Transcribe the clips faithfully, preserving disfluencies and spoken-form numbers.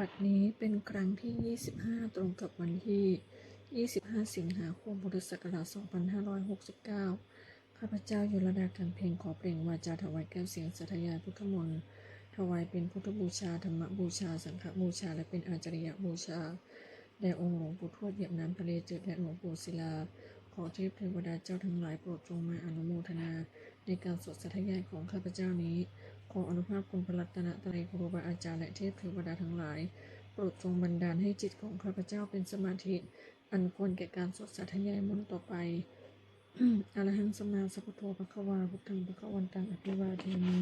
บัดนี้เป็นครั้งที่ ยี่สิบห้า ตรงกับวันที่ ยี่สิบห้า สิงหาคม พุทธศักราช สองพันห้าร้อยหกสิบเก้า ข้าพเจ้า ยลดา กันเพ็ง ขอเปล่งวาจาถวายแก้วเสียงสาธยายพุทธมนต์ ถวายเป็นพุทธบูชา ธรรมบูชา สังฆบูชา และเป็นอาจาริยบูชา แด่องค์หลวงปู่ทวดเหยียบน้ำทะเลจืด และหลวงปู่ศิลา ขอเทพเทวดาเจ้าทั้งหลายโปรดจงมาอนุโมทนา ในการสวดสาธยายของข้าพเจ้านี้ ขออานุภาพคุณพระรัตนตรัย ครูบาอาจารย์ และเทพเทวดาทั้งหลาย โปรดจงบันดาลให้จิตของข้าพเจ้าเป็นสมาธิ อันควรแก่การสวดสาธยายมนต์ต่อไป Arahaṃ sammāsambuddho bhagavā, buddhaṃ bhagavantaṃ abhivādemi.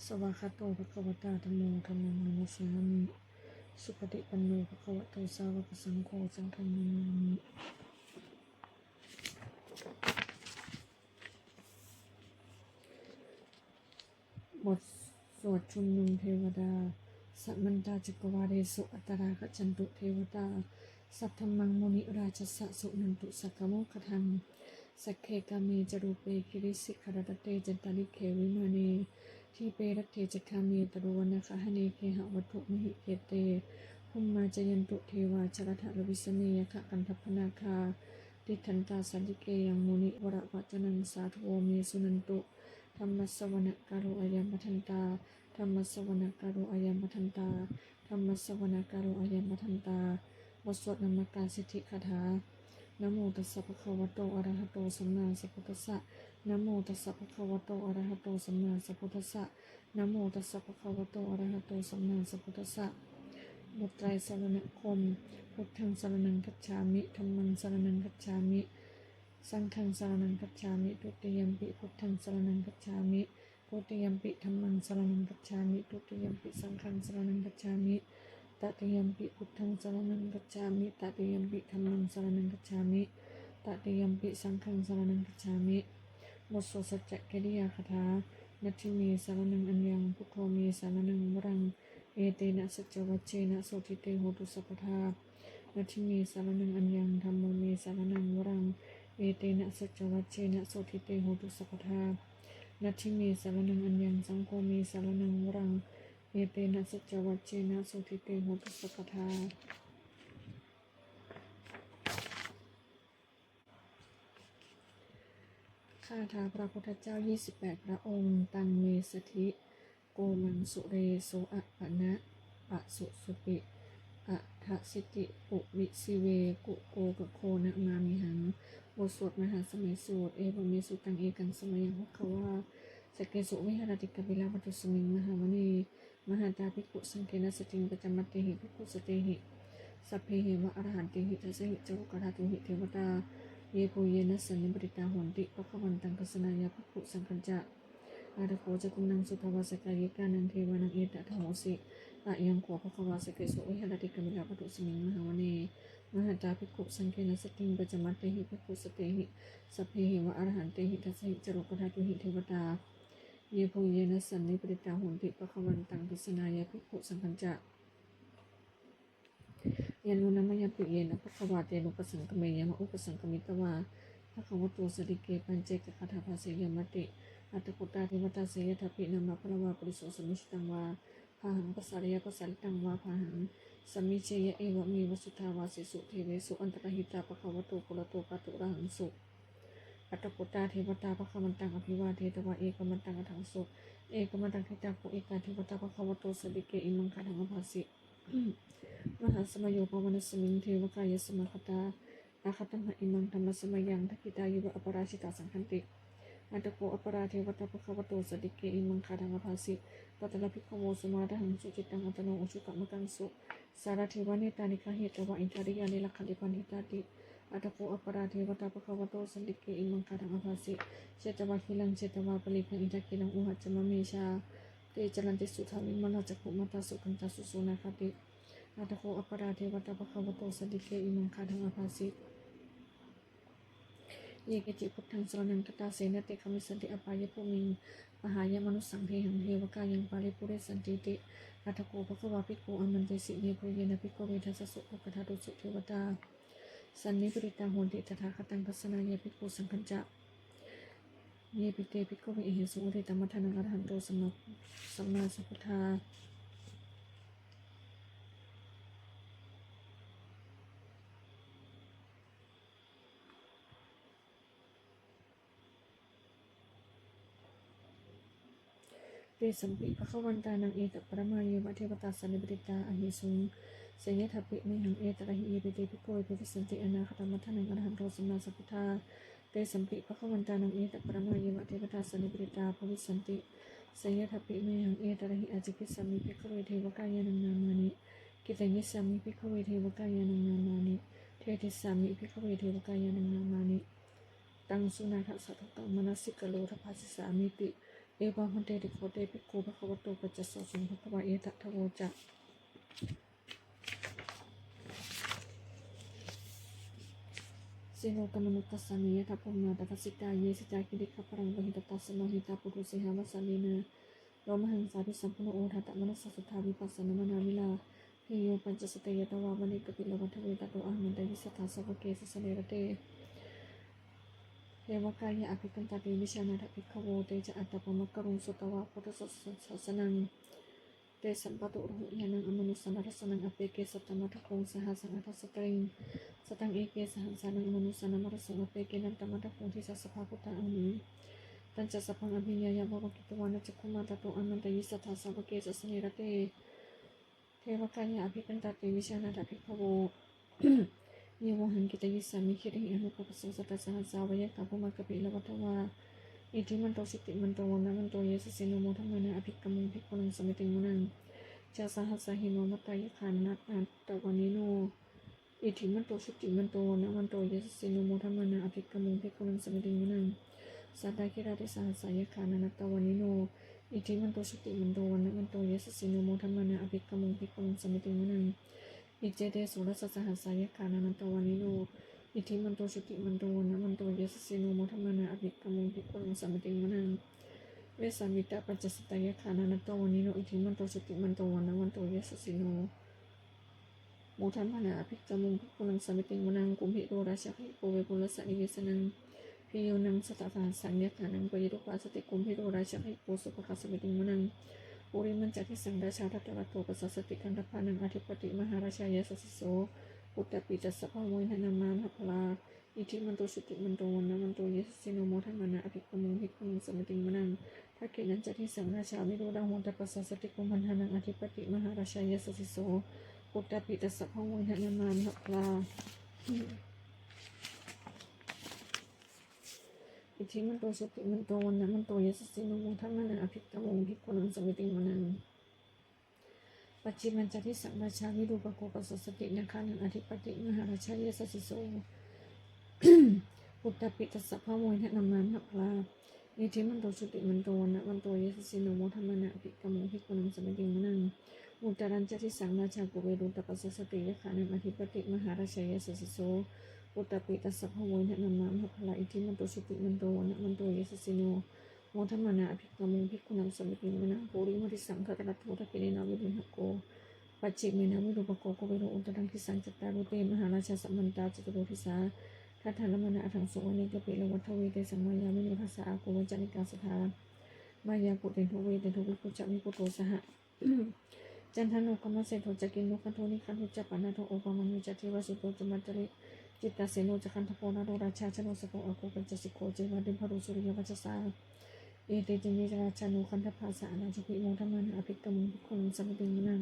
Svākkhāto bhagavatā dhammo, dhammaṃ namassāmi. Supaṭipanno bhagavato sāvakasaṅgho, saṅghaṃ namāmi. บทสวดชุมนุมเทวดา Samantā cakkavāḷesu atrāgacchantu devatā, saddhammaṃ munirājassa suṇantu saggamokkhadaṃ. Sagge kāme ca rūpe girisikharataṭe cantalikkhe vimāne, dīpe raṭṭhe ca gāme taruvanagahane gehavatthumhi khette, bhummā cāyantu devā jalathalavisame yakkhagandhabbanāgā, tiṭṭhantā santike yaṃ munivaravacanaṃ sādhavo me suṇantu. Dhammassavanakālo ayam bhadantā. Dhammassavanakālo ayam bhadantā. Dhammassavanakālo ayam bhadantā. บทสวดนมการสิทธิคาถา Namo tassa bhagavato arahato sammāsambuddhassa. Namo tassa bhagavato arahato sammāsambuddhassa. Namo tassa bhagavato arahato sammāsambuddhassa. บทไตรสรณคมน์ Buddhaṃ saraṇaṃ gacchāmi. Dhammaṃ saraṇaṃ gacchāmi. Saṅghaṃ saraṇaṃ gacchāmi. Dutiyampi buddhaṃ saraṇaṃ gacchāmi. Dutiyampi dhammaṃ saraṇaṃ gacchāmi. Dutiyampi saṅghaṃ saraṇaṃ gacchāmi. Tatiyampi buddhaṃ saraṇaṃ gacchāmi. Tatiyampi dhammaṃ saraṇaṃ gacchāmi. Tatiyampi saṅghaṃ saraṇaṃ gacchāmi. บทสวดสัจจกิริยาคาถา Natthi me saraṇaṃ aññaṃ, buddho me saraṇaṃ varaṃ, etena saccavajjena sotthi te hotu sabbadā. Natthi me saraṇaṃ aññaṃ, dhammo me saraṇaṃ varaṃ, etena saccavajjena sotthi te hotu sabbadā. Natthi me saraṇaṃ aññaṃ, saṅgho me saraṇaṃ varaṃ, etena saccavajjena sotthi te hotu sabbadā. คาถาพระพุทธเจ้า ยี่สิบแปด พระองค์ Taṃ me saddhi, ko maṃ sure so appaṇa, pasusupi, adasiti, puvisi ve, ku ko ka ko namāmihaṃ. บทสวดมหาสมัยสูตร Evaṃ me sutaṃ. Ekaṃ samayaṃ bhagavā sakkesu viharati kapilavatthusmiṃ mahāvane mahatā bhikkhusaṅghena saddhiṃ pañcamattehi bhikkhusatehi sabbeheva arahantehi. Dasahi ca lokadhātūhi devatā yebhuyyena sannipatitā honti bhagavantaṃ dassanāya bhikkhusaṅghañca. Atha kho catunnaṃ suddhāvāsakāyikānaṃ devānaṃ etadahosi: Ayaṃ kho bhagavā sakkesu viharati kapilavatthusmiṃ mahāvane mahatā bhikkhusaṅghena saddhiṃ pañcamattehi bhikkhusatehi sabbeheva arahantehi. Dasahi ca lokadhātūhi devatā yebhuyyena sannipatitā honti bhagavantaṃ dassanāya bhikkhusaṅghañca. Yannūna mayampi yena bhagavā tenupasaṅkameyyāma, upasaṅkamitvā bhagavato santike paccekagāthā bhāseyyāmāti. Atha kho tā devatā seyyathāpi nāma balavā puriso sammiñjitaṃ vā bāhaṃ pasāreyya, pasāritaṃ vā bāhaṃ sammiñjeyya, evameva suddhāvāsesu devesu antarahitā bhagavato purato pāturahaṃsu. Atha kho tā devatā bhagavantaṃ abhivādetvā ekamantaṃ aṭṭhaṃsu. Ekamantaṃ ṭhitā kho ekā devatā bhagavato santike imaṃ gāthaṃ abhāsi: Mahāsamayo pavanasmiṃ, devakāyā samāgatā; āgatamha imaṃ dhammasamayaṃ, dakkhitāyeva aparājitasaṅghanti. Atha kho aparā devatā bhagavato santike imaṃ gāthaṃ abhāsi: Tatra bhikkhavo samādahaṃsu, cittaṃ attano ujukamakaṃsu; sārathīva nettāni gahetvā, indriyāni rakkhanti paṇḍitāti. Atha kho aparā devatā bhagavato santike imaṃ gāthaṃ abhāsi: Chetvā khīlaṃ chetvā palighaṃ, indakhīlaṃ ūhacca manejā; te caranti suddhā vimalā, cakkhumatā sudantā susunāgāti. Atha kho aparā devatā bhagavato santike imaṃ gāthaṃ abhāsi: Ye keci buddhaṃ saraṇaṃ gatāse, na te gamissanti apāyabhūmiṃ; pahāya mānusaṃ dehaṃ, devakāyaṃ paripūressantīti. Atha kho bhagavā bhikkhū āmantesi: Yebhuyyena bhikkhave dasasu lokadhātūsu devatā sannipatitā honti tathāgataṃ dassanāya bhikkhusaṅghañca. Yepi te bhikkhave ahesuṃ atītamaddhānaṃ arahanto sammā- sammāsambuddhā, Tesampi bhagavantānaṃ etaparamāyeva devatā sannipatitā ahesuṃ, seyyathāpi mayhaṃ etarahi. Yepi te bhikkhave bhavissanti anāgatamaddhānaṃ arahanto sammāsambuddhā, tesampi bhagavantānaṃ etaparamāyeva devatā sannipatitā bhavissanti, seyyathāpi mayhaṃ etarahi. Ācikkhissāmi bhikkhave devakāyānaṃ nāmāni, kittayissāmi bhikkhave devakāyānaṃ nāmāni, desissāmi bhikkhave devakāyānaṃ nāmāni. Taṃ suṇātha sādhukaṃ manasikarotha bhāsissāmīti. Evaṃ bhanteti kho te bhikkhū bhagavato paccassosuṃ. Bhagavā etadavoca: Silokamanukassāmi yattha bhummā tadassitā, ye sitā girigabbharaṃ pahitattā samāhitā. Puthū sīhāva sallīnā lomahaṃsābhisambhuno, odātamanasā suddhā vippasannamanāvilā. Bhiyyo pañcasate ñatvā vane kāpilavatthave, tato āmantayi satthā sāvake sāsane rate. Devakāyā abhikkantā te vijānātha bhikkhavo. Te ca ātappamakaruṃ sutvā buddhassa sāsanaṃ, tesampāturahu ñāṇaṃ amanussāna dassanaṃ. Appeke satamaddakkhuṃ sahassaṃ atha sattariṃ, sataṃ eke sahassānaṃ amanussānamaddasuṃ. Appekenantamaddakkhuṃ disā sabbā phuṭā ahuṃ, tañca sabbaṃ abhiññāya vavakkhitvāna cakkhumā, tato āmantayi satthā sāvake sāsane rate. Devakāyā abhikkantā te vijānātha bhikkhavo. Ye vohaṃ kittayissāmi girāhi anupubbaso, sattasahassā va yakkhā bhummā kāpilavatthavā. Iddhimanto jutimanto vaṇṇavanto yasassino, modamānā abhikkāmuṃ bhikkhūnaṃ samitiṃ vanaṃ. Chasahassā hemavatā yakkhā nānattavaṇṇino, iddhimanto jutimanto vaṇṇavanto yasassino, modamānā abhikkāmuṃ bhikkhūnaṃ samitiṃ vanaṃ. Sātāgirā tisahassā yakkhā nānattavaṇṇino, iddhimanto jutimanto vaṇṇavanto yasassino, modamānā abhikkāmuṃ bhikkhūnaṃ samitiṃ vanaṃ. Iccete soḷasasahassā yakkhā nānattavaṇṇino, iddhimanto jutimanto vaṇṇavanto yasassino, modamānā abhikkāmuṃ bhikkhūnaṃ samitiṃ vanaṃ. Vessāmittā pañcasatā yakkhā nānattavaṇṇino, iddhimanto jutimanto vaṇṇavanto yasassino, modamānā abhikkāmuṃ bhikkhūnaṃ samitiṃ vanaṃ. Kumbhīro rājagahiko vepullassa nivesanaṃ, bhiyyo naṃ satasahassaṃ yakkhānaṃ payirupāsati, kumbhīro rājagahiko sopāga samitiṃ vanaṃ. Purimañca disaṃ rājā dhataraṭṭho pasāsati, gandhabbānaṃ ādhipati mahārājā yasassi so. Puttāpi tassa bahavo indanāmā mahabbalā, iddhimanto jutimanto vaṇṇavanto yasassino, modamānā abhikkāmuṃ bhikkhūnaṃ samitiṃ vanaṃ. Dakkhiṇañca disaṃ rājā virūḷho tappasāsati, kumbhaṇḍānaṃ ādhipati mahārājā yasassi so. Puttāpi tassa bahavo indanāmā mahabbalā, iddhimanto jutimanto vaṇṇavanto yasassino, modamānā abhikkāmuṃ bhikkhūnaṃ samitiṃ vanaṃ. Pacchimañca disaṃ rājā virūpakkho pasāsati, nāgānaṃ ādhipati mahārājā yasassi so. Puttāpi tassa bahavo indanāmā mahabbalā, iddhimanto jutimanto vaṇṇavanto yasassino, modamānā abhikkāmuṃ bhikkhūnaṃ samitiṃ vanaṃ. Uttarañca disaṃ rājā kuvero tappasāsati, yakkhānaṃ ādhipati mahārājā yasassi so. Puttāpi tassa bahavo indanāmā mahabbalā, iddhimanto jutimanto vaṇṇavanto yasassino, modamānā abhikkāmuṃ bhikkhūnaṃ samitiṃ vanaṃ. Purimaṃ disaṃ dhataraṭṭho, dakkhiṇena virūḷhako, pacchimena virūpakkho, kuvero uttaraṃ disaṃ. Cattāro te mahārājā samantā caturo disā, daddallamānā aṭṭhaṃsu vane kāpilavatthave. Tesaṃ māyāvino dāsā āgū vañcanikā saṭhā, māyā kuṭeṇḍu veṭeṇḍu viṭucca viṭuṭo saha, candano kāmaseṭṭho ca kinnughaṇḍu nighaṇḍu ca, panādo opamañño ca devasūto ca mātali, cittaseno ca gandhabbo naḷo rājā janosabho, āgū pañcasikho ceva timbarū suriyavacchasā. Ete caññe ca rājāno gandhabbā saha rājubhi, modamānā abhikkāmuṃ bhikkhūnaṃ samitiṃ vanaṃ.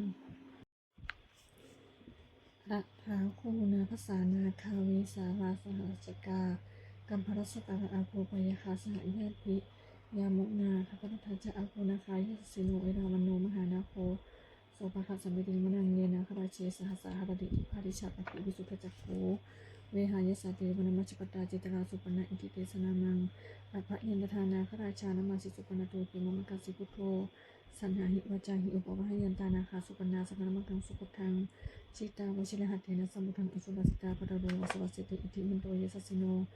Athāgū nābhasā nāgā vesālā saha tacchakā, kambalassatarā āgū pāyāgā saha ñātibhi, yāmunā dhataraṭṭhā ca āgū nāgā yasassino, erāvaṇo mahānāgo sopāga samitiṃ vanaṃ. Ye nāgarāje sahasā haranti dibbā dijā pakkhī visuddhacakkhū, vehāyasā te vanamajjhapattā citrā supaṇṇā iti tesa nāmaṃ. Abhayantadā nāgarājānamāsi supaṇṇato khemamakāsi buddho, saṇhāhi vācāhi upavhayantā nāgā supaṇṇā saraṇamakaṃsu buddhaṃ. Jitā vajirahatthena samuddaṃ asurā sitā, bhātaro vāsavassete iddhimanto yasassino,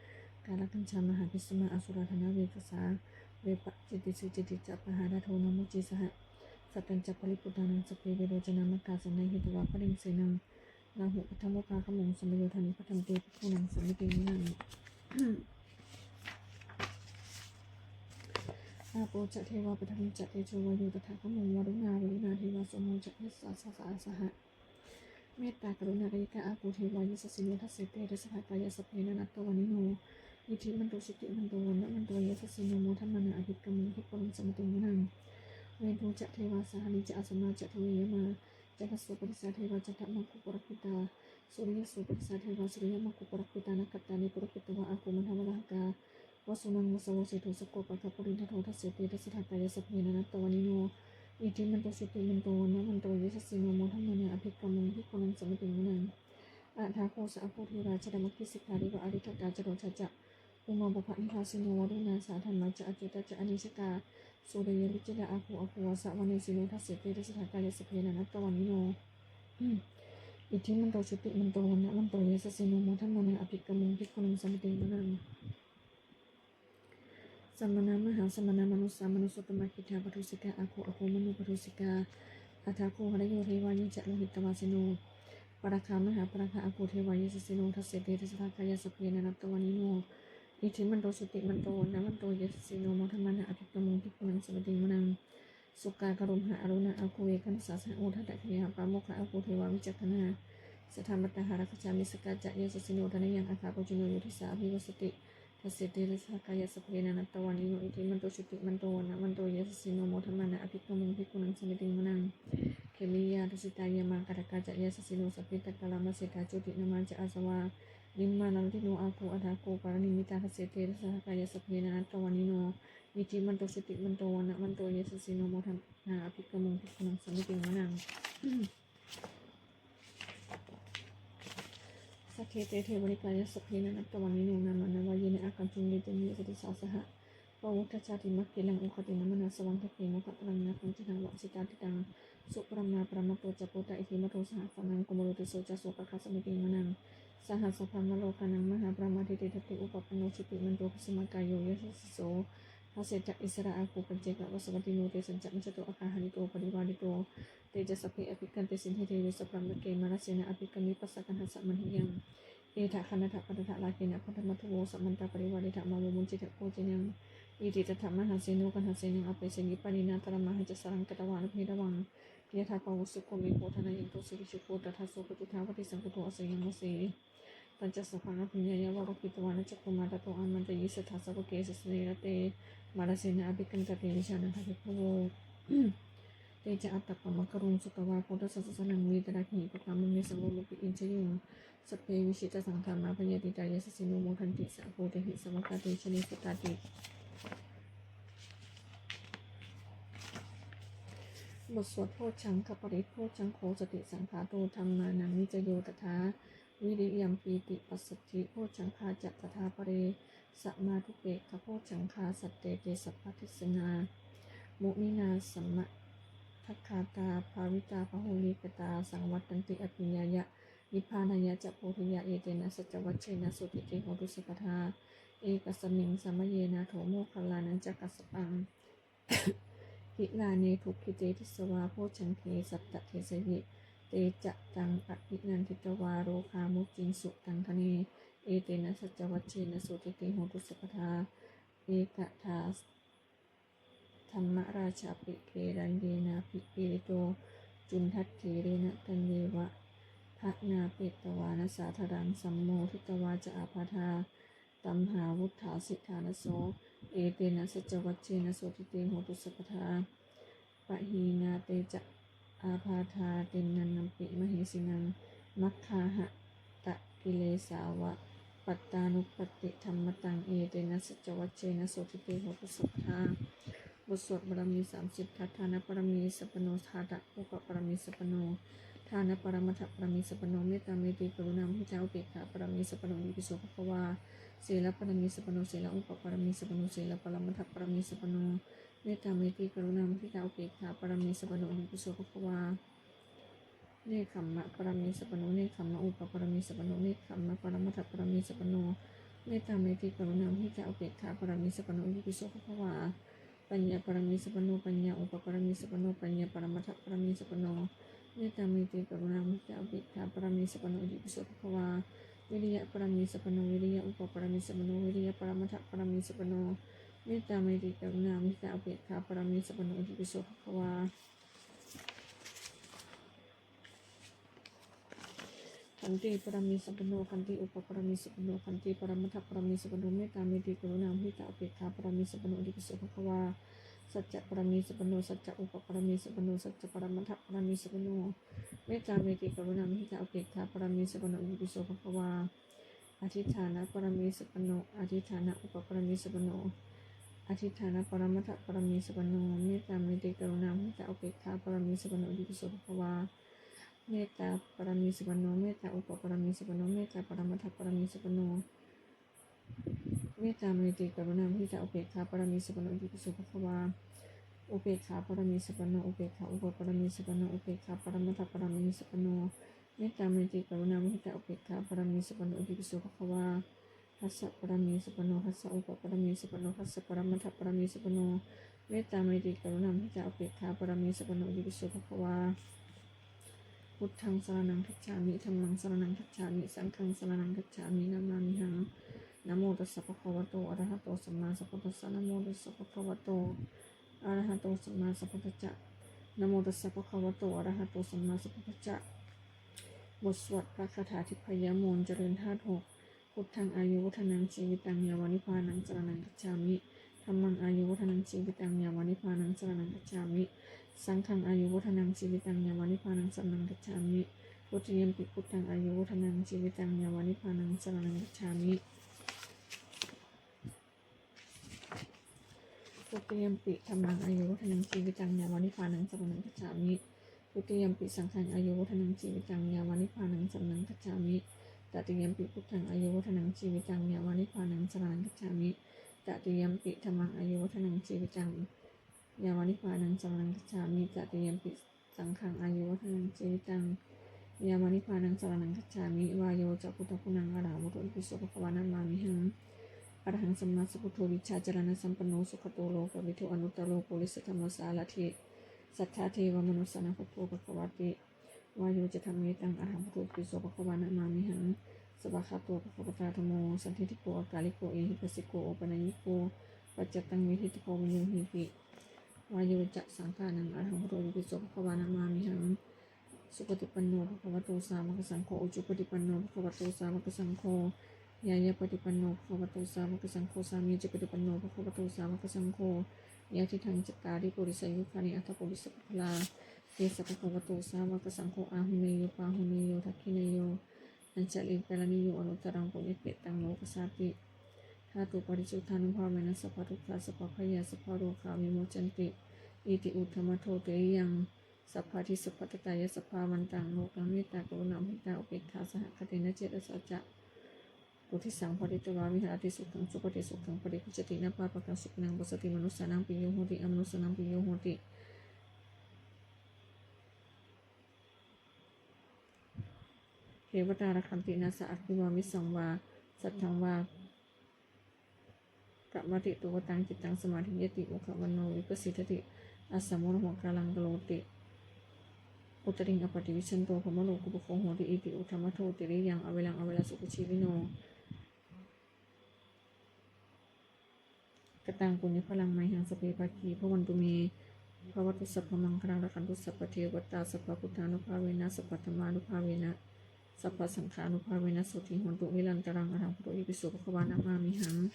kālakañjā mahābhismā asurā dānaveghasā, vepacitti sucitti ca pahārādo namucī saha. Satañca baliputtānaṃ sabbe verocanāmakā, sannayhitvā baliṃ senaṃ rāhubhaddamupāgamuṃ, samayodāni bhaddante bhikkhūnaṃ samitiṃ vanaṃ. Āpo ca devā paṭhavī ca tejo vāyo tadāgamuṃ, varuṇā vāruṇā devā somo ca yasasā saha, mettākaruṇākāyikā āgū devā yasassino, dasete dasadhā kāyā sabbe nānattavaṇṇino, iddhimanto jutimanto vaṇṇavanto yasassino, modamānā abhikkāmuṃ bhikkhūnaṃ samitiṃ vanaṃ. Veṇḍū ca devā sahalī ca asamā ca duve yamā, candassūpanisā devā candamāgū purakkhitā, suriyassūpanisā devā suriyamāgū purakkhitā, nakkhattāni purakkhitvā āgū mandavalāhakā, vasūnaṃ vāsavo seṭṭho sakkopāga purindado. Dasete dasadhā kāyā sabbe nānattavaṇṇino, iddhimanto jutimanto vaṇṇavanto yasassino, modamānā abhikkāmuṃ bhikkhūnaṃ samitiṃ vanaṃ. Athāgū sahabhū devā jalamaggisikhāriva, ariṭṭhakā ca rojā ca umāpupphanibhāsino, varuṇā sahadhammā ca accutā ca anejakā, sūleyyarucirā āgū āgū vāsavanesino. Dasete dasadhā kāyā sabbe nānattavaṇṇino, iddhimanto jutimanto vaṇṇavanto yasassino, modamānā abhikkāmuṃ bhikkhūnaṃ samitiṃ vanaṃ. Samānā mahāsamānā mānusā mānusuttamā, khiḍḍāpadūsikā āgū āgū manopadūsikā, athāgū harayo devā ye ca lohitavāsino, pāragā mahāpāragā āgū devā yasassino. Dasete dasadhā kāyā sabbe nānattavaṇṇino, iddhimanto jutimanto vaṇṇavanto yasassino, modamānā abhikkāmuṃ bhikkhūnaṃ samitiṃ vanaṃ. Sukkā karumhā aruṇā āgū veghanasā saha, odātagayhā pāmokkhā āgū devā vicakkhaṇā, sadāmattā hāragajā missakā ca yasassino, thanayaṃ āgā pajjunno yo disā abhivassati. Dasete dasadhā kāyā sabbe nānattavaṇṇino, iddhimanto jutimanto vaṇṇavanto yasassino, modamānā abhikkāmuṃ bhikkhūnaṃ samitiṃ vanaṃ. Khemiyā tusitā yāmā kaṭṭhakā ca yasassino, sabbe takkarāma seṭṭhā jotināmā ca āsavā, nimmānaratino āgū athāgū paranimmitā. Dasete dasadhā kāyā sabbe nānattavaṇṇino, iddhimanto jutimanto vaṇṇavanto yasassino, modamānā abhikkāmuṃ bhikkhūnaṃ samitiṃ vanaṃ. Saṭṭhete devanikāyā sabbe nānattavaṇṇino, nāmanvayena āgañchuṃ ye caññe sadisā saha, pavutthajātimakhilaṃ oghatiṇṇamanāsavaṃ, dakkhemoghataraṃ nāgaṃ candaṃva asitātitaṃ, subrahmā paramatto ca puttā iddhimato saha, sanaṅkumāro tisso ca sopāga samitiṃ vanaṃ. Sahassabrahmalokānaṃ mahābrahmābhitiṭṭhati, upapanno jutimanto bhismākāyo yasassi so. Dasettha issarā āgū paccekavasavattino, tesañca majjhato āgā hārito parivārito. Te ca sabbe abhikkante sinde deve sabrahmake, mārasenā abhikkāmi passa kaṇhassa mandiyaṃ. Etha gaṇhatha bandhatha rāgena bandhamatthu vo, samantā parivāretha mā vo muñcittha koci naṃ. Iti tattha mahāseno kaṇhasenaṃ apesayi, pāṇinā talamāhacca saraṃ katvāna bheravaṃ. Yathā pāvussako megho thanayanto savijjuko, tadā so paccudāvatti saṅkuddho asayaṃvase. Tañca sabbaṃ abhiññāya vavakkhitvāna cakkhumā, tato āmantayi satthā sāvake sāsane rate. Mārasenā abhikkantā te vijānātha bhikkhavo. Te ca ātappamakaruṃ sutvā buddhassa sāsanaṃ, vītarāgehi pakkāmuṃ nesaṃ lomampi iñjayuṃ. Sabbe vijitasaṅgāmā bhayātītā yasassino, modanti saha bhūtehi sāvakā te janesutāti. บทสวดโพชฌังคปริตร Bojjhaṅgo satisaṅkhāto dhammānaṃ vicayo tathā, viriyampīti passaddhi bojjhaṅgā ca tathāpare, samādhupekkhabojjhaṅgā sattete sabbadassinā, muninā sammadakkhātā bhāvitā bahulīkatā, saṃvattanti abhiññāya nibbānāya ca bodhiyā, etena saccavajjena sotthi te hotu sabbadā. Ekasmiṃ samaye nātho moggallānañca kassapaṃ, gilāne dukkhite disvā bojjhaṅge satta desayi, te ca taṃ abhinanditvā rogā mucciṃsu taṅkhaṇe, etena saccavajjena sotthi te hotu sabbadā. Ekadā dhammarājāpi gelaññenābhipīḷito, cundattherena taññeva bhaṇāpetvāna sādaraṃ, sammoditvā ca ābādhā tamhā vuṭṭhāsi ṭhānaso, etena saccavajjena sotthi te hotu sabbadā. Pahīnā te ca ābādhā tiṇṇannampi mahesinaṃ, maggāhatakilesā va pattānuppattidhammataṃ, etena saccavajjena sotthi te hotu sabbadā. บทสวดบารมีสามสิบทัศน์ Dāna pāramī sampanno, dāna upapāramī sampanno, dāna paramattha pāramī sampanno, mettā metti karuṇā muditā upekkhā pāramī sampanno, itipi so bhagavā. Sīla pāramī sampanno, sīla upapāramī sampanno, sīla paramattha pāramī sampanno, mettā metti karuṇā muditā upekkhā pāramī sampanno, itipi so bhagavā. Nekkhamma pāramī sampanno, nekkhamma upapāramī sampanno, nekkhamma paramattha pāramī sampanno, mettā metti karuṇā muditā upekkhā pāramī sampanno, itipi so bhagavā. Paññā pāramī sampanno, paññā upapāramī sampanno, paññā paramattha pāramī sampanno, mettā metti karuṇā muditā upekkhā pāramī sampanno, itipi so bhagavā. Viriya pāramī sampanno, viriya upapāramī sampanno, viriya paramattha pāramī sampanno, mettā metti karuṇā muditā upekkhā pāramī sampanno, itipi so bhagavā. Khanti pāramī sampanno, khanti upapāramī sampanno, khanti paramattha pāramī sampanno, mettā metti karuṇā muditā upekkhā pāramī sampanno, itipi so bhagavā. saccapāramī sampanno, sacca upapāramī sampanno, sacca paramattha pāramī sampanno, mettā metti karuṇā muditā upekkhā pāramī sampanno itipi so bhagavā. Adhiṭṭhāna pāramī sampanno, adhiṭṭhāna upapāramī sampanno, adhiṭṭhāna paramattha pāramī sampanno, mettā metti karuṇā muditā upekkhā pāramī sampanno itipi so bhagavā. Mettā pāramī sampanno, mettā upapāramī sampanno, mettā paramattha pāramī sampanno, mettā metti karuṇā muditā upekkhā pāramī sampanno itipi so bhagavā. Upekkhā pāramī sampanno, upekkhā upapāramī sampanno, upekkhā paramattha pāramī sampanno, mettā metti karuṇā muditā upekkhā pāramī sampanno itipi so bhagavā. Dasa pāramī sampanno, dasa upapāramī sampanno, dasa paramattha pāramī sampanno, mettā metti karuṇā muditā upekkhā pāramī sampanno itipi so bhagavā. Buddhaṃ saraṇaṃ gacchāmi, dhammaṃ saraṇaṃ gacchāmi, saṅghaṃ saraṇaṃ gacchāmi, namāmihaṃ. Namo tassa bhagavato arahato sammāsambuddhassa. Namo tassa bhagavato arahato sammāsambuddhassa. Namo tassa bhagavato arahato sammāsambuddhassa. บทสวดพระคาถาทิพยมนต์ เจริญธาตุหก Buddhaṃ āyuvaḍḍhanaṃ jīvitaṃ yāva nibbānaṃ saraṇaṃ gacchāmi. Dhammaṃ āyuvaḍḍhanaṃ jīvitaṃ yāva nibbānaṃ saraṇaṃ gacchāmi. Saṅghaṃ āyuvaḍḍhanaṃ jīvitaṃ yāva nibbānaṃ saraṇaṃ gacchāmi. Dutiyampi buddhaṃ āyuvaḍḍhanaṃ jīvitaṃ yāva nibbānaṃ saraṇaṃ gacchāmi. Dutiyampi dhammaṃ āyuvaḍḍhanaṃ jīvitaṃ yāva nibbānaṃ saraṇaṃ gacchāmi. Dutiyampi saṅghaṃ āyuvaḍḍhanaṃ jīvitaṃ yāva nibbānaṃ saraṇaṃ gacchāmi. Tatiyampi buddhaṃ āyuvaḍḍhanaṃ jīvitaṃ yāva nibbānaṃ saraṇaṃ gacchāmi. Tatiyampi dhammaṃ āyuvaḍḍhanaṃ jīvitaṃ yāva nibbānaṃ saraṇaṃ gacchāmi. Tatiyampi saṅghaṃ āyuvaḍḍhanaṃ jīvitaṃ yāva nibbānaṃ saraṇaṃ gacchāmi. Vāyo ca buddhaguṇaṃ arahaṃ buddho itipi so bhagavā namāmihaṃ. Arahaṃ sammāsambuddho vijjācaraṇasampanno sugato lokavidū anuttaro purisadammasārathi satthā devamanussānaṃ buddho bhagavāti. Vāyo ca dhammetaṃ arahaṃ buddho itipi so bhagavā namāmihaṃ. Svākkhāto bhagavatā dhammo sandiṭṭhiko akāliko ehipassiko opanayiko paccattaṃ veditabbo viññūhīti. Vāyo ca saṅghānaṃ arahaṃ buddho itipi so bhagavā namāmihaṃ. Supaṭipanno bhagavato sāvakasaṅgho, ujupaṭipanno bhagavato sāvakasaṅgho, ñāyapaṭipanno bhagavato sāvakasaṅgho, sāmīcipaṭipanno bhagavato sāvakasaṅgho, yadidaṃ cattāri purisayugāni aṭṭha purisapuggalā, esa bhagavato sāvakasaṅgho āhuneyyo pāhuneyyo dakkhiṇeyyo añjalikaraṇīyo anuttaraṃ puññakkhettaṃ lokassāti. Dhātuparisuddhānubhāvena sabbadukkhā sabbabhayā sabbarogā vimuccanti. Iti uddhamadho tiriyaṃ sabbadhi sabbattatāya sabbāvantaṃ lokaṃ mettākaruṇāmuditāupekkhāsahagatena cetasā ca kuṭṭhisaṃ pharitvā viharati. Sukhaṃ supati, sukhaṃ paṭibujjhati, na pāpakaṃ supinaṃ passati, manussānaṃ piyo hoti, amanussānaṃ piyo hoti, devatā rakkhanti, nāssa aggi vā visaṃ vā satthaṃ vā kamati, tuvaṭaṃ cittaṃ samādhiyati, mukhavaṇṇo vippasīdati, asammūḷho kālaṃ karoti, uttariṃ appaṭivijjhanto brahmalokūpago hoti. Iti uddhamadho tiriyaṃ averaṃ averā sukhajīvino. Kataṃ puññaphalaṃ mayhaṃ sabbe bhāgī bhavantu me. Bhavatu sabbamaṅgalaṃ, rakkhantu sabbadevatā, sabbabuddhānubhāvena sabbadhammānubhāvena sabbasaṅghānubhāvena sotthī hontu nirantaraṃ. Arahaṃ buddho itipi so bhagavā namāmihaṃ.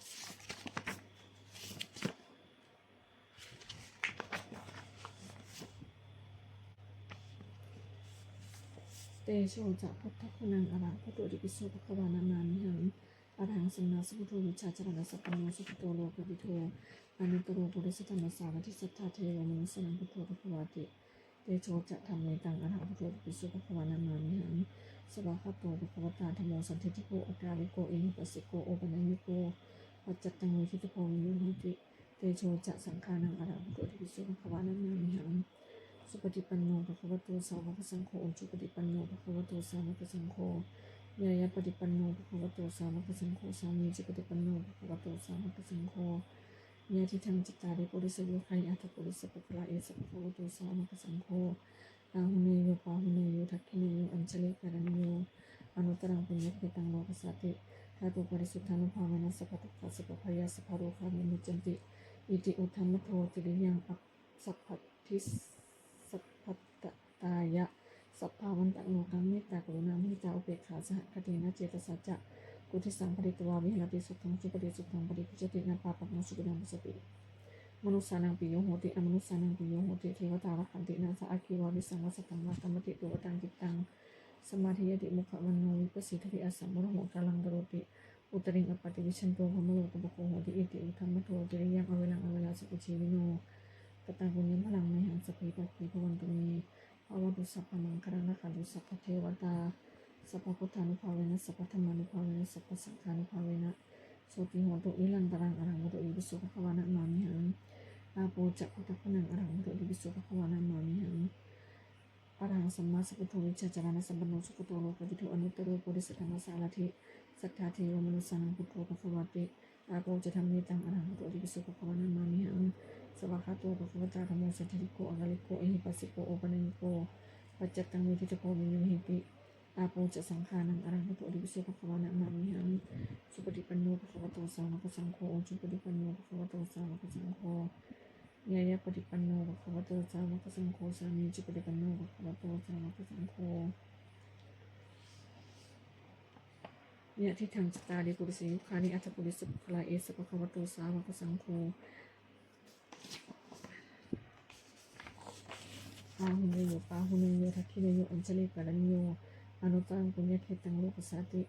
Tejo ca buddhaguṇaṃ arahaṃ buddho itipi so bhagavā namāmihaṃ. Arahaṃ sammāsambuddho vijjācaraṇasampanno sugato lokavidū anuttaro purisadammasārathi satthā devamanussānaṃ buddho bhagavāti. Tejo ca dhammetaṃ arahaṃ buddho itipi so bhagavā namāmihaṃ. Svākkhāto bhagavatā dhammo sandiṭṭhiko akāliko ehipassiko opanayiko paccattaṃ veditabbo viññūhīti. Tejo ca saṅghānaṃ arahaṃ buddho itipi so bhagavā namāmihaṃ. Supaṭipanno bhagavato sāvakasaṅgho, ujupaṭipanno bhagavato sāvakasaṅgho, ñāyapaṭipanno bhagavato sāvakasaṅgho, sāmīcipaṭipanno bhagavato sāvakasaṅgho, yadidaṃ cattāri purisayugāni aṭṭha purisapuggalā, esa bhagavato sāvakasaṅgho āhuneyyo pāhuneyyo dakkhiṇeyyo añjalikaraṇīyo anuttaraṃ puññakkhettaṃ lokassāti. Dhātuparisuddhānubhāvena sabbadukkhā sabbabhayā sabbarogā vimuccanti. Iti uddhamadho tiriyaṃ sabbadhi sabbattatāya sabbāvantaṃ lokaṃ mettākaruṇāmuditāupekkhāsahagatena cetasā ca kuṭṭhisaṃ pharitvā viharati. Sukhaṃ supati, sukhaṃ paṭibujjhati, na pāpakaṃ supinaṃ passati, Manussānaṃ piyo hoti, amanussānaṃ piyo hoti, devatā rakkhanti nāssa aggi vā visaṃ vā satthaṃ vā kamati, tuvaṭaṃ cittaṃ samādhiyati, mukhavaṇṇo vippasīdati, asammūḷho kālaṃ karoti, uttariṃ appaṭivijjhanto brahmalokūpago hoti. Iti uddhamadho tiriyaṃ averaṃ averā sukhajīvino, kataṃ puññaphalaṃ mayhaṃ sabbe bhāgī bhavantu me. Bhavatu sabbamaṅgalaṃ, rakkhantu sabbadevatā, sabbabuddhānubhāvena, sabbadhammānubhāvena, sabbasaṅghānubhāvena, sotthī hontu nirantaraṃ. Arahaṃ buddho itipi so bhagavā namāmihaṃ. Āpo ca buddhaguṇaṃ, arahaṃ buddho itipi so bhagavā namāmihaṃ. Arahaṃ sammāsambuddho vijjācaraṇasampanno sugato lokavidū anuttaro purisadammasārathi satthā devamanussānaṃ buddho bhagavāti. Āpo ca dhammetaṃ, arahaṃ buddho itipi so bhagavā namāmihaṃ. Svākkhāto bhagavatā dhammo sandiṭṭhiko akāliko ehipassiko opanayiko paccattaṃ veditabbo viññūhīti. Āpo ca saṅghānaṃ, arahaṃ buddho itipi so bhagavā namāmihaṃ. Supaṭipanno bhagavato sāvakasaṅgho, ujupaṭipanno bhagavato sāvakasaṅgho, ñāyapaṭipanno bhagavato sāvakasaṅgho, sāmīcipaṭipanno bhagavato sāvakasaṅgho, yadidaṃ cattāri purisayugāni aṭṭha purisapuggalā, esa bhagavato sāvakasaṅgho, āhuneyyo pāhuneyyo dakkhiṇeyyo añjalikaraṇīyo, anuttaraṃ puññakkhettaṃ lokassāti.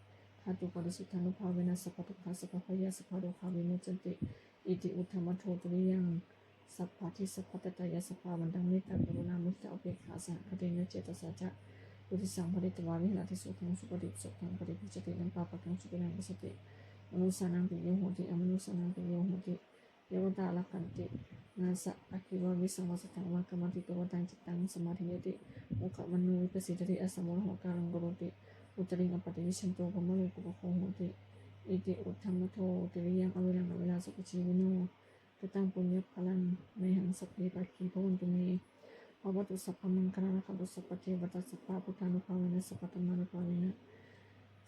Dhātuparisuddhānubhāvena sabbadukkhā sabbabhayā sabbarogā vimuccanti. Iti uddhamadho tiriyaṃ sabbadhi sabbattatāya sabbāvantaṃ mettā karuṇā muditā upekkhā sahagatena cetasā catuddisaṃ pharitvā viharati. Sukhaṃ supati, sukhaṃ paṭibujjhati, na pāpakaṃ supinaṃ passati, manussānaṃ piyo hoti, amanussānaṃ piyo hoti, devatā rakkhanti nāssa aggi vā visaṃ vā satthaṃ vā kamati, tuvaṭaṃ cittaṃ samādhiyati, mukhavaṇṇo vippasīdati, asammūḷho kālaṃ karoti, uttariṃ appaṭivijjhanto brahmalokūpago hoti. Iti uddhamadho tiriyaṃ averaṃ averā sukhajīvino, kataṃ puññaphalaṃ mayhaṃ sabbe bhāgī bhavantu me. Bhavatu sabbamaṅgalaṃ, rakkhantu sabbadevatā, sabbabuddhānubhāvena, sabbadhammānubhāvena,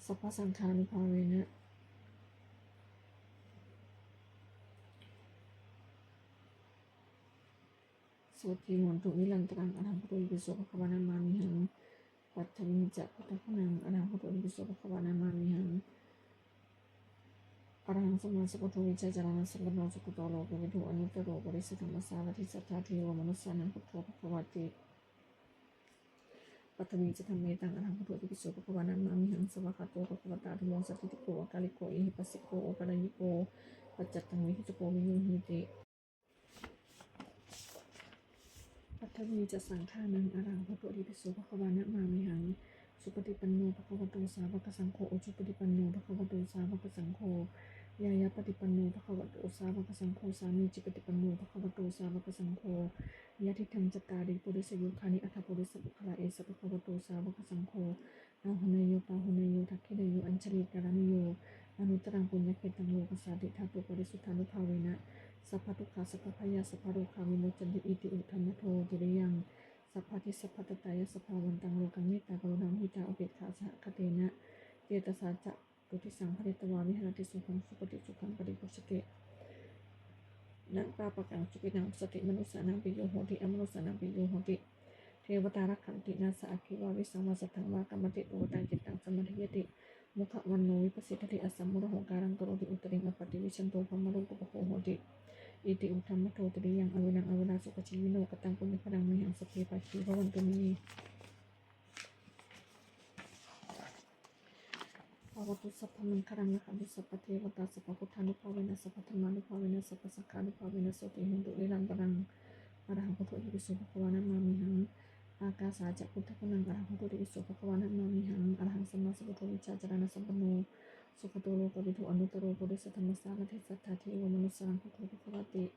sabbasaṅghānubhāvena, sotthī hontu nirantaraṃ. Arahaṃ buddho itipi so bhagavā namāmihaṃ. Paṭhamī ca buddhaguṇaṃ, arahaṃ buddho itipi so bhagavā namāmihaṃ. Arahaṃ sammāsambuddho vijjācaraṇasampanno sugato lokavidū anuttaro purisadammasārathi satthā devamanussānaṃ buddho bhagavāti. Paṭhamī ca dhammetaṃ, arahaṃ buddho itipi so bhagavā namāmihaṃ. Svākkhāto bhagavatā dhammo sandiṭṭhiko akāliko ehipassiko opanayiko paccattaṃ veditabbo viññūhīti. Paṭhamī ca saṅghānaṃ, arahaṃ buddho itipi so bhagavā namāmihaṃ. Supaṭipanno bhagavato sāvakasaṅgho, ujupaṭipanno bhagavato sāvakasaṅgho, ñāyapaṭipanno bhagavato sāvakasaṅgho, sāmīcipaṭipanno bhagavato sāvakasaṅgho, yadidaṃ cattāri purisayugāni aṭṭha purisapuggalā, esa bhagavato sāvakasaṅgho, āhuneyyo pāhuneyyo dakkhiṇeyyo añjalikaraṇīyo, anuttaraṃ puññakkhettaṃ lokassāti. Dhātuparisuddhānubhāvena sabbadukkhā sabbabhayā sabbarogā vimuccanti. Iti uddhamadho tiriyaṃ sabbadhi sabbattatāya sabbāvantaṃ lokaṃ mettā karuṇā muditā upekkhā sahagatena cetasā catuddisaṃ pharitvā viharati. Sukhaṃ supati, sukhaṃ paṭibujjhati, na pāpakaṃ supinaṃ passati, manussānaṃ piyo hoti, amanussānaṃ piyo hoti, devatā rakkhanti nāssa aggi vā visaṃ vā satthaṃ vā kamati, tuvaṭaṃ cittaṃ samādhiyati, mukhavaṇṇo vippasīdati, asammūḷho kālaṃ karoti, uttariṃ appaṭivijjhanto brahmalokūpago hoti. Iti uddhamadho tiriyaṃ averaṃ averā sukhajīvino, kataṃ puññaphalaṃ mayhaṃ sabbe bhāgī bhavantu me. Bhavatu sabbamaṅgalaṃ, rakkhantu sabbadevatā, sabbabuddhānubhāvena, sabbadhammānubhāvena, sabbasaṅghānubhāvena, sotthī hontu nirantaraṃ. Arahaṃ buddho itipi so bhagavā namāmihaṃ. Ākāsā ca buddhaguṇaṃ, arahaṃ buddho itipi so bhagavā namāmihaṃ. Arahaṃ sammāsambuddho vijjācaraṇasampanno sugato lokavidū anuttaro purisadammasārathi satthā devamanussānaṃ buddho bhagavāti.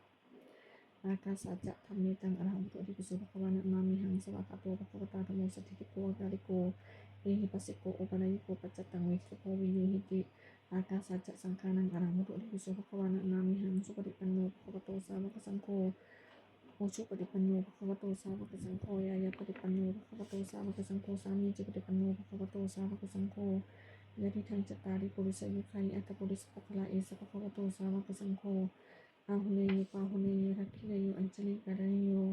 Ākāsā ca dhammetaṃ, arahaṃ buddho itipi so bhagavā namāmihaṃ. Svākkhāto bhagavatā dhammo sandiṭṭhiko akāliko ehipassiko opanayiko paccattaṃ veditabbo viññūhīti. Ākāsā ca saṅghānaṃ, arahaṃ buddho itipi so bhagavā namāmihaṃ. Supaṭipanno bhagavato sāvakasaṅgho, ujupaṭipanno bhagavato sāvakasaṅgho, ñāyapaṭipanno bhagavato sāvakasaṅgho, sāmīcipaṭipanno bhagavato sāvakasaṅgho, yadidaṃ cattāri purisayugāni aṭṭha purisapuggalā, esa bhagavato sāvakasaṅgho, āhuneyyo pāhuneyyo dakkhiṇeyyo añjalikaraṇīyo,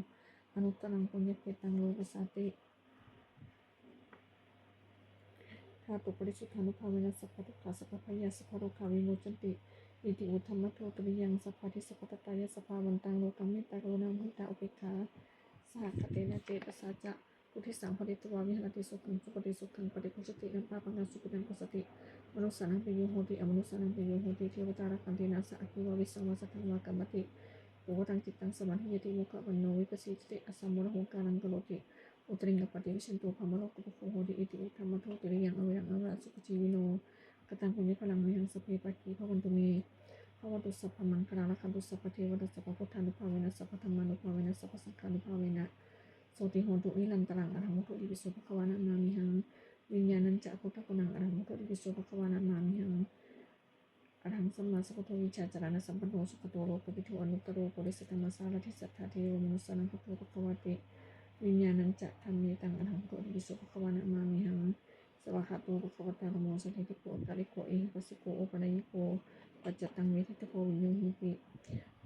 anuttaraṃ puññakkhettaṃ lokassāti. Dhātuparisuddhānubhāvena sabbadukkhā sabbabhayā sabbarogā vimuccanti. Iti uddhamadho tiriyaṃ sabbadhi sabbattatāya sabbāvantaṃ lokaṃ mettākaruṇāmuditāupekkhāsahagatena cetasā ca buddhisaṃ pharitvā viharati sukhaṃ supati sukhaṃ paṭibujjhati na pāpakaṃ supinaṃ passati. Manussānaṃ piyo hoti amanussānaṃ piyo hoti devatā rakkhanti nāssa aggi vā visaṃ vā satthaṃ vā kamati. Tuvaṭaṃ cittaṃ samādhiyati mukhavaṇṇo vippasīdati asammūḷho kālaṃ karoti uttariṃ appaṭivijjhanto brahmalokūpago hoti. Iti uddhamadho tiriyaṃ averaṃ averā sukhajīvino. Kataṃ puññaphalaṃ mayhaṃ sabbe bhāgī bhavantu me. Bhavatu sabbamaṅgalaṃ rakkhantu sabbadevatā sabbabuddhānubhāvena sabbadhammānubhāvena sabbasaṅghānubhāvena sotthī hontu nirantaraṃ. Arahaṃ buddho itipi so bhagavā namāmihaṃ. Viññāṇañca buddhaguṇaṃ arahaṃ buddho itipi so bhagavā namāmihaṃ. Arahaṃ sammāsambuddho vijjācaraṇasampanno sugato lokavidū anuttaro purisadammasārathi satthā devamanussānaṃ buddho bhagavāti. Viññāṇañca dhammetaṃ arahaṃ buddho itipi so bhagavā namāmihaṃ. Svākkhāto bhagavatā dhammo sandiṭṭhiko akāliko ehipassiko opanayiko paccattaṃ veditabbo viññūhīti.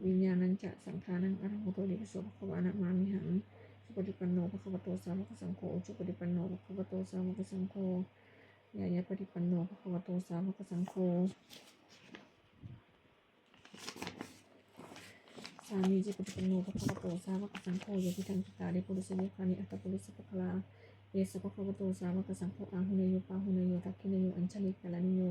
Viññāṇañca saṅghānaṃ arahaṃ buddho itipi so bhagavā namāmihaṃ. Supaṭipanno bhagavato sāvakasaṅgho ujupaṭipanno bhagavato sāvakasaṅgho ñāyapaṭipanno bhagavato sāvakasaṅgho sāmīcipaṭipanno bhagavato sāvakasaṅgho yadidaṃ cattāri purisayugāni aṭṭha purisapuggalā esa bhagavato sāvakasaṅgho āhuneyyo pāhuneyyo dakkhiṇeyyo añjalikaraṇīyo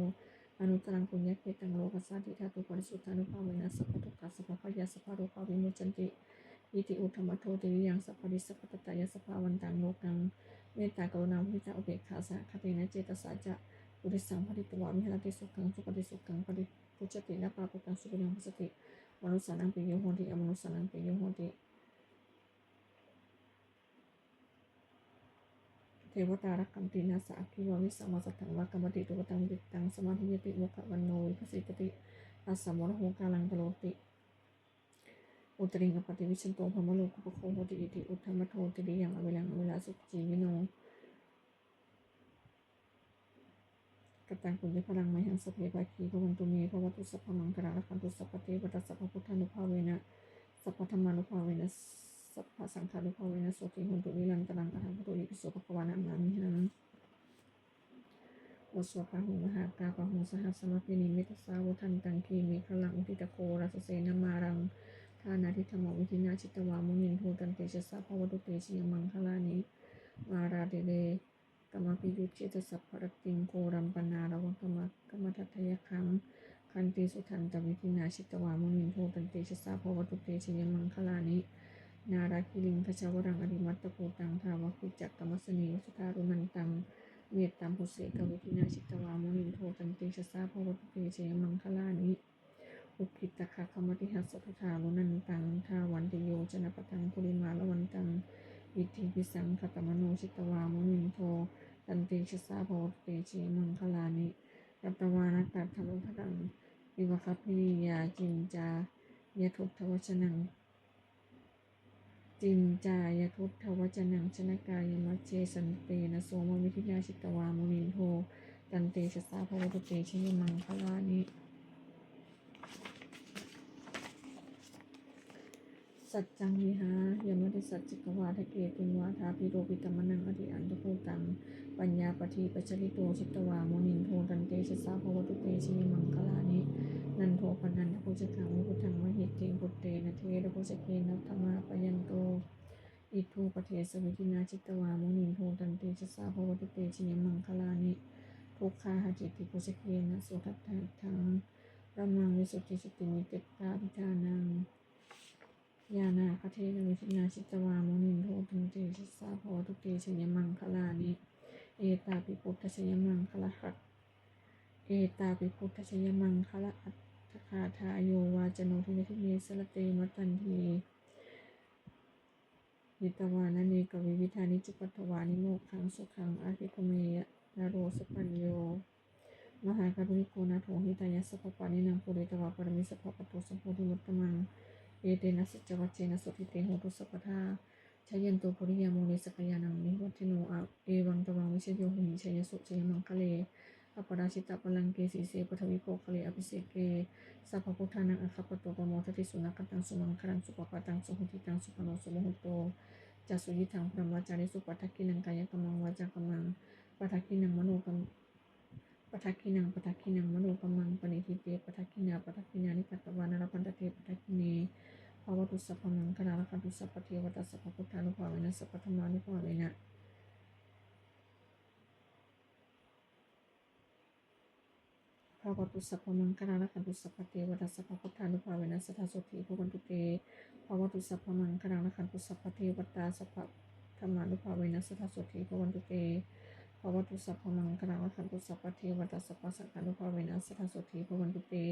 anuttaraṃ puññakkhettaṃ lokassāti dhātuparisuddhānubhāvena sabbadukkhā sabbabhayā sabbarogā vimuccanti. Iti uddhamadho tiriyaṃ sabbadhi sabbattatāya sabbāvantaṃ lokaṃ mettākaruṇāmuditāupekkhāsahagatena cetasā ca buddhisaṃ pharitvā viharati sukhaṃ supati sukhaṃ paṭibujjhati na pāpakaṃ supinaṃ passati. Manussānaṃ piyo hoti amanussānaṃ piyo hoti devatā rakkhanti nāssa aggi vā visaṃ vā satthaṃ vā kamati. Tuvaṭaṃ cittaṃ samādhiyati mukhavaṇṇo vippasīdati asammūḷho kālaṃ karoti uttariṃ appaṭivijjhanto brahmalokūpago hoti. Iti uddhamadho tiriyaṃ averaṃ averā sukhajīvino. Kataṃ puññaphalaṃ mayhaṃ sabbe bhāgī bhavantu me. Bhavatu sabbamaṅgalaṃ rakkhantu sabbadevatā sabbabuddhānubhāvena sabbadhammānubhāvena sabbasaṅghānubhāvena sotthī hontu nirantaraṃ. Arahaṃ buddho itipi so bhagavā namāmihaṃ. บทสวดพาหุงมหากา Bāhuṃ sahassamabhinimmitasāvudhantaṃ grīmekhalaṃ uditaghorasasenamāraṃ dānādidhammavidhinā jitavā munindo tantejasā bhavatu te jayamaṅgalāni. Mārātirekamabhiyujjhitasabbarattiṃ ghorampanāḷavakamakkhamathaddhayakkhaṃ khantīsudantavidhinā jitavā munindo tantejasā bhavatu te jayamaṅgalāni. Nāḷāgiriṃ gajavaraṃ atimattabhūtaṃ dāvaggicakkamasanīva sudāruṇantaṃ mettambusekavidhinā jitavā munindo tantejasā bhavatu te jayamaṅgalāni. Ukkhittakhaggamatihatthasudāruṇantaṃ dhāvantiyojanapathaṅgulimālavantaṃ iddhībhisaṅkhatamano jitavā munindo tantejasā bhavatu te jayamaṅgalāni. Katvāna kaṭṭhamudaraṃ iva gabbhinīyā ciñcāya duṭṭhavacanaṃ ciñcāya duṭṭhavacanaṃ janakāyamajjhe santena somavidhinā jitavā munindo tantejasā bhavatu te jayamaṅgalāni. Saccaṃ vihāya matisaccakavādaketuṃ vādābhiropitamanaṃ atiandhabhūtaṃ paññāpadīpajalito jitavā munindo tantejasā bhavatu te jayamaṅgalāni. Nandopanandabhujagaṃ vibudhaṃ mahiddhiṃ puttena therabhujagena damāpayanto iddhūpadesavidhinā jitavā munindo tantejasā bhavatu te jayamaṅgalāni. Duggāhadiṭṭhibhujagena sudaṭṭhahatthaṃ brahmaṃ visuddhijutimiddhibakābhidhānaṃ ñāṇāgadena vidhinā jitavā munindo tantejasā bhavatu te jayamaṅgalāni. Etāpi buddhajayamaṅgala etāpi buddhajayamaṅgalaaṭṭhagāthā yo vācano dinadine sarate matandī hitvānanekavividhāni cupaddavāni mokkhaṃ sukhaṃ adhigameyya naro sapañño. Mahākāruṇiko nātho hitāya sabbapāṇinaṃ pūretvā pāramī sabbā patto sambodhimuttamaṃ. Etena saccavajjena sotthi te hotu sabbadā. Jayanto bodhiyā mūle sakyānaṃ nandivaḍḍhano. Evaṃ tvaṃ vijayo hohi jayassu jayamaṅgale. Aparājitapallaṅke sīse paṭhavipokkhare abhiseke sabbabuddhānaṃ aggappatto pamodati. Sunakkhattaṃ sumaṅgalaṃ supabhātaṃ suhuṭṭhitaṃ sukhaṇo sumuhutto ca suyiṭṭhaṃ brahmacārisu. Padakkhiṇaṃ kāyakammaṃ vācākammaṃ padakkhiṇaṃ manokammaṃ padakkhiṇaṃ padakkhiṇaṃ manokammaṃ paṇidhī te padakkhiṇā padakkhiṇāni katvāna labhantatthe padakkhiṇe. Bhavatu sabbamaṅgalaṃ rakkhantu sabbadevatā sabbabuddhānubhāvena sabbadhammānubhāvena. Bhavatu sabbamaṅgalaṃ rakkhantu sabbadevatā sabbabuddhānubhāvena sadā sotthī bhavantu te. Bhavatu sabbamaṅgalaṃ rakkhantu sabbadevatā sabbadhammānubhāvena sadā sotthī bhavantu te. Bhavatu sabbamaṅgalaṃ rakkhantu sabbadevatā sabbasaṅghānubhāvena sadā sotthī bhavantu te.